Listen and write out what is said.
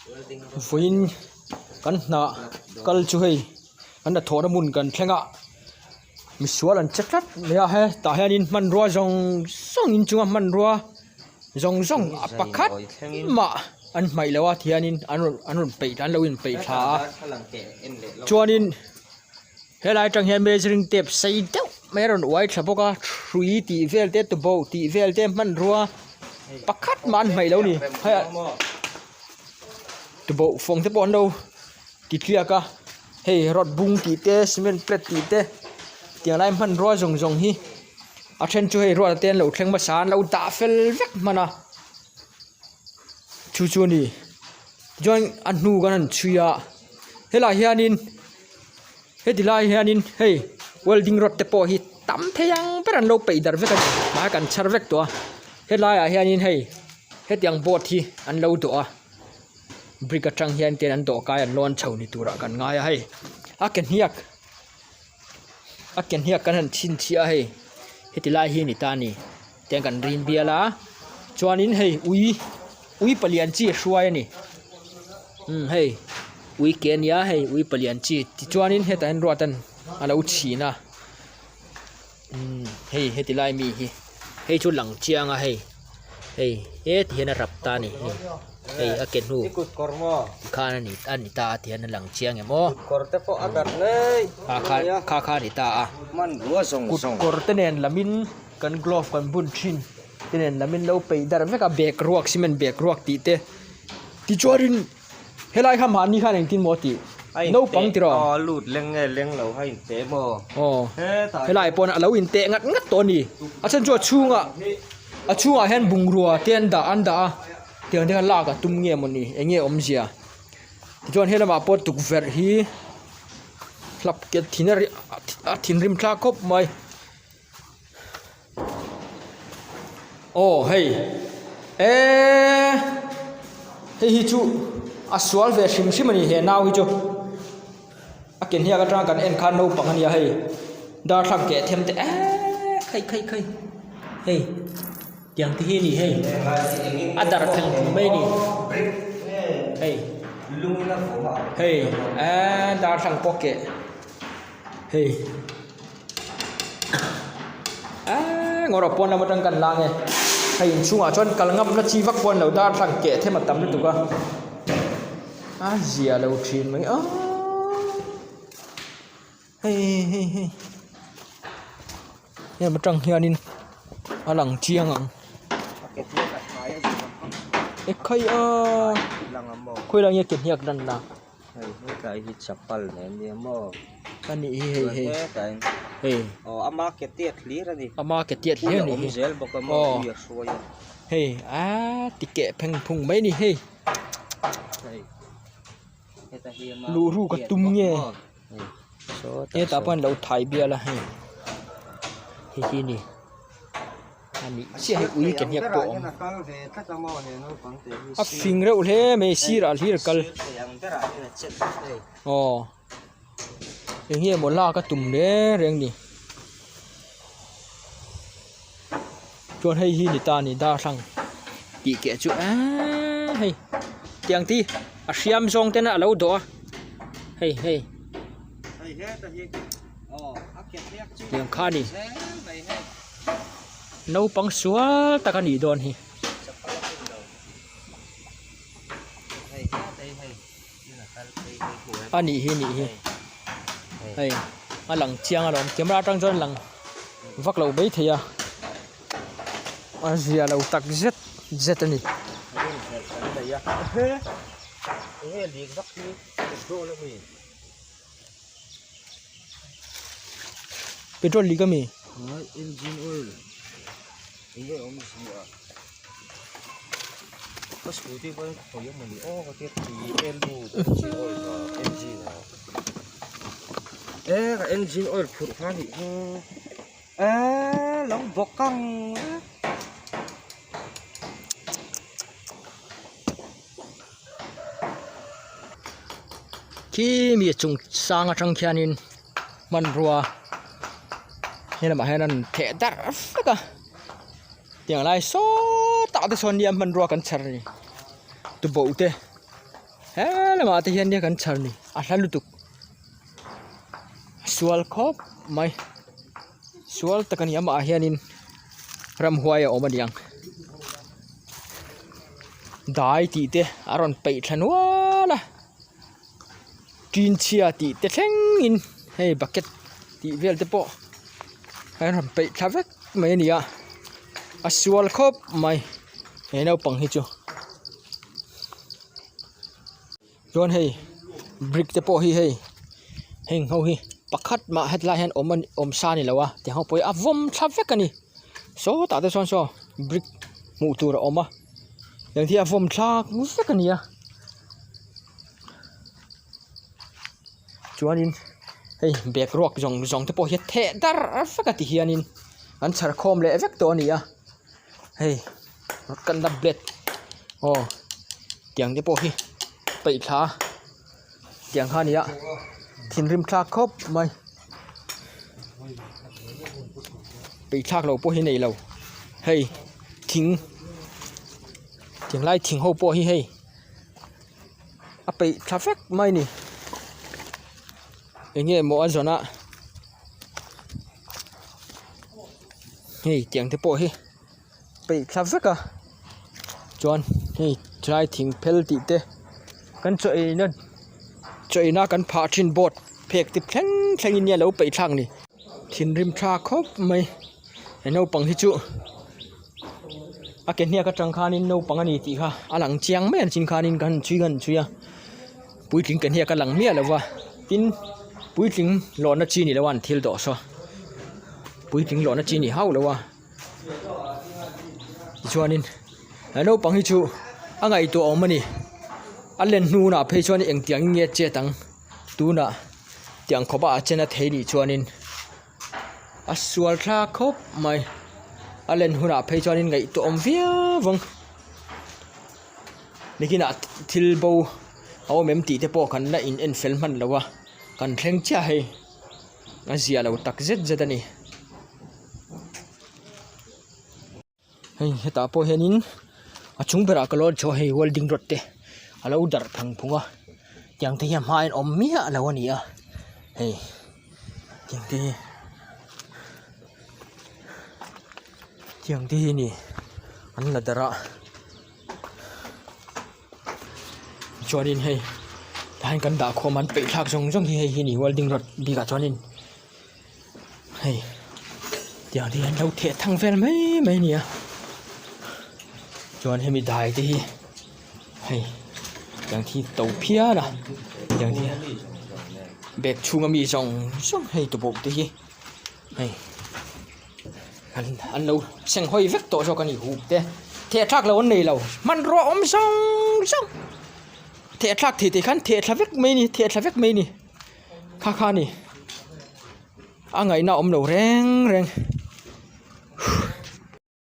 Vawiin kan hna kal chu hei kan hnathawhna hmun kan thleng a misual an che tlat mai a hetah hianin hmanrua zawng zawng inchunga hmanrua zawng zawng a pakhat mah an hmaih loh a tihianin an rawn an rawn peih an lo inpeih thla a chuanin helai atang hian measuring tape sei deuh mai a rawn uai thla bawk a hrui tih vel te tuboh tih vel te hmanrua pakhat mah an hmaih loh a ni hei ah tuboh fawng te pawh an lo ti tliak a hei rod bung tih te cement plate tih te tiang lai hmanrua zawng zawng hi a then chu hei ruata te an lo thleng hmasa a an lo dah fel vek hman a chu chu a ni tichuan a hnu kan han chhui a helaiah hianin heti lai hianin hei welding rod te pawh hi tam thei ang ber an lo peih darh vek a ni hmai kan chhar vek tawh a helaiah hianin hei hetiang board hi an lo dawh a brick atang hian ten an dawh kai an lawn chho ni turah kan ngai a hei a ke hniak a ke hniak kan han chhinchhiah a hei heti lai hi a ni ta a ni tiang kan rin bial a chuanin hei ui ui palian chi a hruai a ni umm hei ui ke a nia hei ui palian chi tichuanin hetah hian ruat a lo chhin a umm hei heti lai mi hi hei chu lang chiang a hei hei heti hian a rap ta a ni hei hei a ke hnu tikhan a ni a ni ta a ti hian a lang chiang em aw kha kha kha kha a ni ta a kut kawr te nen lamin kan glove kan bun thin te nen lamin lo peih darh vek a bag ruak cement bag ruak tih te tichuanin helai kha mahni khan engtin maw tih naupang tiraw aw lut leng nge leng lo kha inteh maw aw helai pawn a lo inteh ngat ngat tawh a ni a chhan chu a chhungah a chhungah hian bungrua te an dah an dah a tiang te khan lak a tum nge mawni eng nge awmzia tichuan he lamah pawh tukverh hi hlap ket thin a a thinrim thlak khawp mai. Aw hei eee hei hi chu a sual ve hrim hrim a ni he nau hi chu a ke hniak atanga kan en khan naupang a nia hei darthlalang keh them te eee khai khai khai hei tiang te hi a ni hei a dar thleng phung mai a ni hei hei eee darthlalang pawh keh hei. Eee ngaw rawh pawn lam atang kan lang e hei inchhungah chuan kal ngam na chi vak pawh a ni lo darthlalang keh them a tam lutuk a a zia lo thin mai a hei hei hei hemi atang hianin a lang chiang ang ekhai a khawilai nge ke hniak dan la. Hei hetlai hi chapal nen nia maw a nih hi hei hei hei aw ama ke tiat hlir a ni ama ke tiat hlir a ni awm zel bawk a maw ui a hruai a hei aaa ti keh pheng phung mai a ni hei hei heta hi ama luh ruk a tum nge hetah pawh an lo thai bial a hei hei hi a ni. A nih chiah hi ui ke hniak pawh a awm a fing reuh hle mai sirah hlir a kal aw eng nge maw lak a tum reng reng ni chuan hei hi ni ta a ni darthlang tih keh chu eee hei tiang te hi a hriam zawng ten a lo dawh a hei hei. Tiang kha a ni naupang sual tak a nih dawn hi. A nih hi nih hi hei a lang chiang alawm camera atang chuan lang vak lo mai thei a a zia lo tak zet zet a ni. Petrol leak ami? Engine oil enge awm zia ka scooty pawh in khawi emaw ni aw ka tia tui em nu engine oil a engine a e ka engine oil phurh kha nih chu e lo bawk ang e. Khi mi chung sang atang khianin hmanrua he lamah hian an theh darh vek a tiang lai sawtah te sawn nia hmanrua kan chher a ni tuboh te. He lamah te hian nia kan chhar ni a hla lutuk sual khawp mai sual tak a ni amah ah hianin ramhuai a awm a niang dai tih te a rawn peih thla nual a tin chhia tih te thlengin hei bucket tih vel te pawh a rawn peih thla vek mai a ni a a sual khawp mai he naupang hi chu. Chuan hei brick te pawh hi hei heng ho hi pakhat mah hetlai hian awm a awm sa a ni lo a tiang ho pawh hi a vawm thla vek a ni sawtah te sawn saw brick hmuh tur a awm a tiang hi a vawm thlak vek a ni a chuanin hei bag ruak zawng zawng te pawh hi a theh dar vek a ti hianin an chhar khawm leh vek tawh a ni a hei. Kan la blade aw tiang te pawh hi peih thla a tiang kha a ni a thinrim thlak khawp mai peih thlak loh pawh hi nei lo hei thing tinglai thing ho pawh hi hei a peih thla vek mai a ni eng nge maw a zawn a hei tiang te pawh hi. peih thla vek a chuan hei tlai thing phel tih te kan chaw ei na chaw ei na kan phah thin board phek te thleng thleng in nia lo peih thlak ni thinrim tha khawp mai he naupang hi chu a ke hniak atang khanin naupang a ni tih kha a lang chiang mai a chin khanin kan chhui kan chhui a puitling ke hniak a lang miah lo va tin puitling lawrna chi ni lo a an thil dawh saw puitling lawrna chi ni hauh lo a. Tichuanin he naupang hi chu a ngaihtuah awm a ni a len hnunah phei chuan engtiang in nge chet ang tunah tiang khawpa a chen a thei nih chuanin a sual thlak khawp mai a len hunah phei chuanin ngaihtuah awm viau vang nikinah thil bo a awm em tih te pawh kan la in en fel hman lo a kan thleng chiah hei a zia lo tak zet zet a ni. Hei hetah pawh hianin a chung berah ka lawn chhuah hei welding rod te a lo darh phang phung a tiang te hi a hmain awm miah lo a ni a hei tiang te hi tiang te hi a ni an la darh a chuanin hei tah hian kan dah khawm an peih thlak zawng zawng hi hei hi a ni welding rod bikah chuanin. Hei tiang te hian lo theh thang vel mai mai a ni a chuan hemi dai te hi hei tiang hi to phian a tiang hi bag chhunga mi zawng zawng hei tupawh te hi hei an an lo seng hawi vek tawh zawk a ni hup te theh thlak lo an nei lo hmanrua awm zawng zawng theh thlak thei te khan theh thla vek mai a ni theh thla vek mai a ni. Kha kha a ni a ngaihna awm lo reng reng.